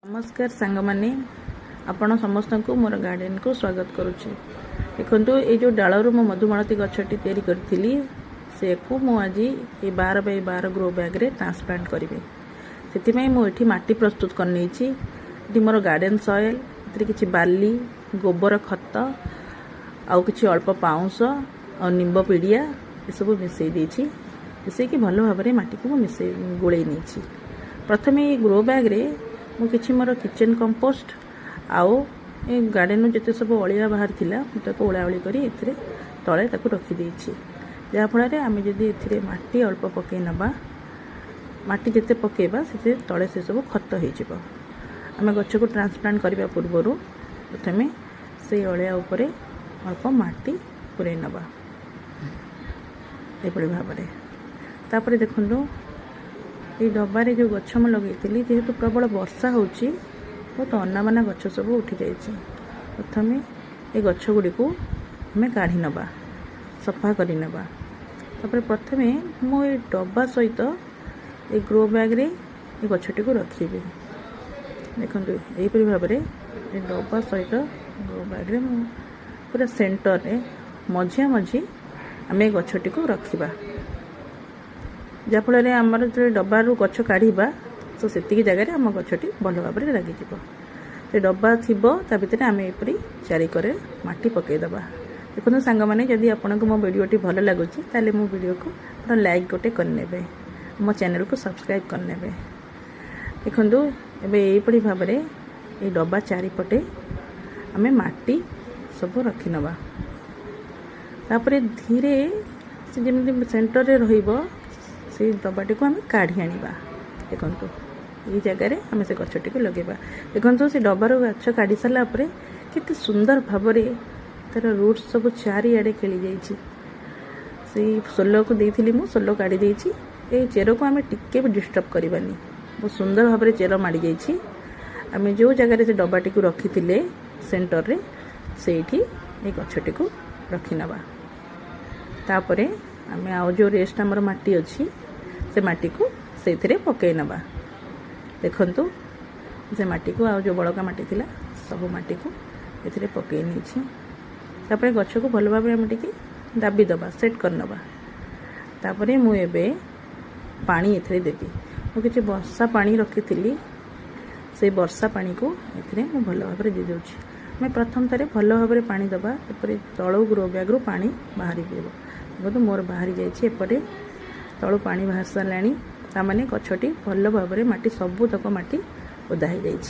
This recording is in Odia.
ନମସ୍କାର ସାଙ୍ଗମାନେ, ଆପଣ ସମସ୍ତଙ୍କୁ ମୋର ଗାର୍ଡ଼େନକୁ ସ୍ୱାଗତ କରୁଛି। ଦେଖନ୍ତୁ, ଏଇ ଯେଉଁ ଡାଳରୁ ମୁଁ ମଧୁମାଳତୀ ଗଛଟି ତିଆରି କରିଥିଲି, ସେକୁ ମୁଁ ଆଜି ଏଇ 12 ବାଇ 12 ଗ୍ରୋ ବ୍ୟାଗ୍ରେ ଟ୍ରାନ୍ସପ୍ଲାଣ୍ଟ କରିବି। ସେଥିପାଇଁ ମୁଁ ଏଠି ମାଟି ପ୍ରସ୍ତୁତ କରିନେଇଛି। ଏଠି ମୋର ଗାର୍ଡ଼େନ୍ ସଏଲ୍, ଏଥିରେ କିଛି ବାଲି, ଗୋବର ଖତ ଆଉ କିଛି ଅଳ୍ପ ପାଉଁଶ ଆଉ ନିମ୍ବ ପିଡ଼ିଆ ଏସବୁ ମିଶାଇ ଦେଇଛି। ମିଶାଇକି ଭଲ ଭାବରେ ମାଟିକୁ ମୁଁ ମିଶାଇ ଗୋଳେଇ ନେଇଛି। ପ୍ରଥମେ ଏଇ ଗ୍ରୋ ବ୍ୟାଗ୍ରେ ମୁଁ କିଛି ମୋର କିଚେନ୍ କମ୍ପୋଷ୍ଟ ଆଉ ଏ ଗାର୍ଡ଼େନରୁ ଯେତେ ସବୁ ଅଳିଆ ବାହାରିଥିଲା, ମୁଁ ତାକୁ ଓଳାଓଳି କରି ଏଥିରେ ତଳେ ତାକୁ ରଖିଦେଇଛି। ଯାହାଫଳରେ ଆମେ ଯଦି ଏଥିରେ ମାଟି ଅଳ୍ପ ପକାଇ ନେବା, ମାଟି ଯେତେ ପକାଇବା ସେଥିରେ ତଳେ ସେସବୁ ଖତ ହେଇଯିବ। ଆମେ ଗଛକୁ ଟ୍ରାନ୍ସପ୍ଲାଣ୍ଟ କରିବା ପୂର୍ବରୁ ପ୍ରଥମେ ସେଇ ଅଳିଆ ଉପରେ ଅଳ୍ପ ମାଟି ପୂରେଇ ନେବା ଏପରି ଭାବରେ। ତାପରେ ଦେଖନ୍ତୁ, ଏଇ ଡବାରେ ଯେଉଁ ଗଛ ମୁଁ ଲଗେଇଥିଲି, ଯେହେତୁ ପ୍ରବଳ ବର୍ଷା ହେଉଛି, ବହୁତ ଅନାବନା ଗଛ ସବୁ ଉଠିଯାଇଛି। ପ୍ରଥମେ ଏ ଗଛ ଗୁଡ଼ିକୁ ଆମେ କାଢ଼ି ନେବା, ସଫା କରିନେବା। ତାପରେ ପ୍ରଥମେ ମୁଁ ଏ ଡବା ସହିତ ଏ ଗ୍ରୋ ବ୍ୟାଗ୍ରେ ଏ ଗଛଟିକୁ ରଖିବି। ଦେଖନ୍ତୁ, ଏହିପରି ଭାବରେ ଏ ଡବା ସହିତ ଗ୍ରୋ ବ୍ୟାଗ୍ରେ ମୁଁ ପୁରା ସେଣ୍ଟରରେ, ମଝିଆ ମଝି ଆମେ ଏ ଗଛଟିକୁ ରଖିବା, ଯାହାଫଳରେ ଆମର ଯେତେବେଳେ ଡବାରୁ ଗଛ କାଢ଼ିବା ତ ସେତିକି ଜାଗାରେ ଆମ ଗଛଟି ଭଲ ଭାବରେ ଲାଗିଯିବ। ସେ ଡବା ଥିବ, ତା ଭିତରେ ଆମେ ଏପରି ଚାରିକରେ ମାଟି ପକାଇଦେବା। ଦେଖନ୍ତୁ ସାଙ୍ଗମାନେ, ଯଦି ଆପଣଙ୍କୁ ମୋ ଭିଡ଼ିଓଟି ଭଲ ଲାଗୁଛି, ତାହେଲେ ମୋ ଭିଡ଼ିଓକୁ ଆପଣ ଲାଇକ୍ ଗୋଟେ କରିନେବେ, ମୋ ଚ୍ୟାନେଲକୁ ସବସ୍କ୍ରାଇବ୍ କରିନେବେ। ଦେଖନ୍ତୁ, ଏବେ ଏହିପରି ଭାବରେ ଏଇ ଡବା ଚାରିପଟେ ଆମେ ମାଟି ସବୁ ରଖିନେବା। ତାପରେ ଧୀରେ ସେ ଯେମିତି ସେଣ୍ଟରରେ ରହିବ, ସେଇ ଡବାଟିକୁ ଆମେ କାଢ଼ି ଆଣିବା। ଦେଖନ୍ତୁ, ଏଇ ଜାଗାରେ ଆମେ ସେ ଗଛଟିକୁ ଲଗେଇବା। ଦେଖନ୍ତୁ, ସେ ଡବାରୁ ଗଛ କାଢ଼ି ସାରିଲା ପରେ କେତେ ସୁନ୍ଦର ଭାବରେ ତା'ର ରୁଟ୍ସ ସବୁ ଚାରିଆଡ଼େ ଖେଳି ଯାଇଛି। ସେଇ ସୋଲକୁ ଦେଇଥିଲି ମୁଁ, ସୋଲ କାଢ଼ି ଦେଇଛି। ଏଇ ଚେରକୁ ଆମେ ଟିକେ ବି ଡିଷ୍ଟର୍ବ କରିବାନି। ବହୁତ ସୁନ୍ଦର ଭାବରେ ଚେର ମାଡ଼ି ଯାଇଛି। ଆମେ ଯେଉଁ ଜାଗାରେ ସେ ଡବାଟିକୁ ରଖିଥିଲେ ସେଣ୍ଟରରେ, ସେଇଠି ଏଇ ଗଛଟିକୁ ରଖିନେବା। ତାପରେ ଆମେ ଆଉ ଯେଉଁ ରେଷ୍ଟ ଆମର ମାଟି ଅଛି, ସେ ମାଟିକୁ ସେଇଥିରେ ପକାଇ ନେବା। ଦେଖନ୍ତୁ, ସେ ମାଟିକୁ ଆଉ ଯେଉଁ ବଳକା ମାଟି ଥିଲା, ସବୁ ମାଟିକୁ ଏଥିରେ ପକାଇ ନେଇଛି। ତାପରେ ଗଛକୁ ଭଲ ଭାବରେ ଆମେ ଟିକେ ଦାବି ଦେବା, ସେଟ୍ କରିନେବା। ତାପରେ ମୁଁ ଏବେ ପାଣି ଏଥିରେ ଦେବି। ମୁଁ କିଛି ବର୍ଷା ପାଣି ରଖିଥିଲି, ସେଇ ବର୍ଷା ପାଣିକୁ ଏଥିରେ ମୁଁ ଭଲ ଭାବରେ ଦେଇଦେଉଛି। ଆମେ ପ୍ରଥମ ଥରେ ଭଲ ଭାବରେ ପାଣି ଦେବା, ଏପରି ତଳୁ ଗ୍ରୋ ବ୍ୟାଗ୍ରୁ ପାଣି ବାହାରି ଯିବ। ଦେଖନ୍ତୁ, ମୋର ବାହାରି ଯାଇଛି। ଏପଟେ ତଳୁ ପାଣି ବାହାରି ସାରିଲାଣି, ତାମାନେ ଗଛଟି ଭଲ ଭାବରେ ମାଟି, ସବୁତକ ମାଟି ଓଦା ହେଇଯାଇଛି।